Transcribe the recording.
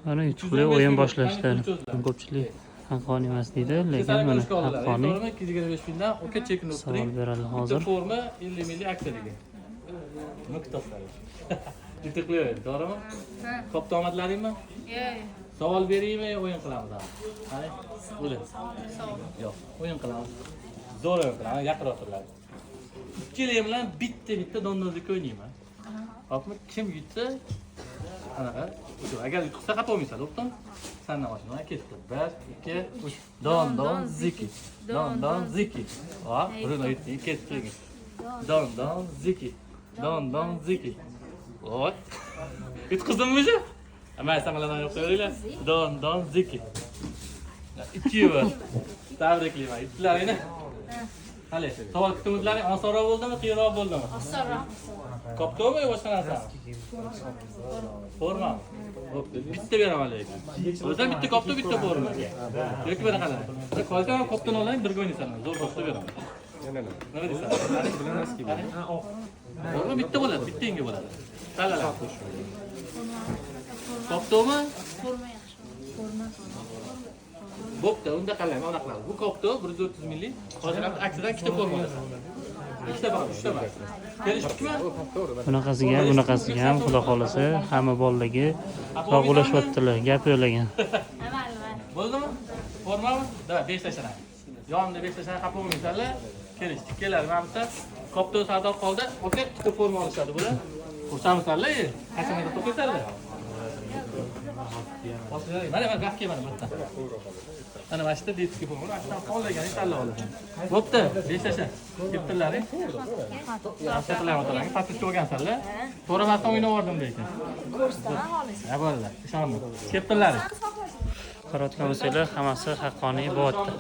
Mana yutuqli o'yin boshlashdi. Ko'pchilik haqqoniy emas deydi, lekin mana haqqoniy. To'g'rimi? 225 mingdan oka chekini Savol o'tiring. beradi Bitta hozir. forma 50 minglik aksiyadagi. Nima kutasizlar? Yutuqli o'yin, to'g'rimi? Kopta omadlaringmi? Yo'q. Savol beraymi, o'yin qilamiz? Qani? O'li. Yo'q, o'yin qilamiz. Zo'r o'yin qilamiz, yaqinroq turlar. Ikkalang bilan bitta-bitta dondonziki o'ynayman. Hopmi? Kim yutsa, anaqa, o'sha agar yutqizsa xafa bo'lmaysan, bo'ptimi? Sandan boshlayman. Ketdi. 1, 2, 3. Don don ziki. Don don ziki. Hop, Bruno yutdi, ketdi. Don don ziki. Don don ziki. Hop. Yutqizdimmi o'sha? Mayli, samalardan yo'q qo'yinglar. Don don ziki. 2 1. Tabriklayman. Yutdilaringni. Qani, savol kutuvdilaring osonroq bo'ldimi, qiyinroq bo'ldimi? Osonroq. Koptomi yo boshqa narsami? Formami? Bo'pti, bitta beraman lekin. O'zim bitta kopto, bitta forma. Yoki bir qanaqa? Qolsa ham koptoni olaylik, birga o'ynaysan. Zo'r kopto beraman. Nima deysan? Forma bitta bo'ladi, bitta yengi bo'ladi. Tanlalar. Koptomi? Forma yaxshi. Forma. Bo'pti, unda qalay, mana qilamiz. Bu kopto 130 minglik. Hozir ham aksiyadan ikkita forma olasan. Ikkita emas, uchta emas. Kelishdikmi? Bunaqasiga ham, bunaqasiga ham, xudo xohlasa, hamma bolalarga sog'ulashyaptilar, gap yo'lagan. Mayli, mayli. Bo'ldimi? Formami? Da, 5 tashlanak. Yonida 5 tashlanak, xafa bo'lmaysanlar. Kelishdik. Keladi mana bitta kopto sardor qoldi. Oka, ikkita forma olishadi bular. Xursandmisanlar? Qachon to'qiysanlar? Mana mana bu yoqqa, mana bu yerda. Mana mana shu yerda детский forma. Mana shudan xohlaganing tanlab olasan. Bo'pti, 5 tashla. Kelibdilaring. Yaxshi qilaman, подписка olgansanlar. So'ramasdan o'ynab yubordim lekin. Ko'rsataman xohlasan. Ha, bo'ldi. Ishondim. Kelibdilaring. Qarayotgan bo'lsanglar, hammasi haqqoniy bo'lyapti.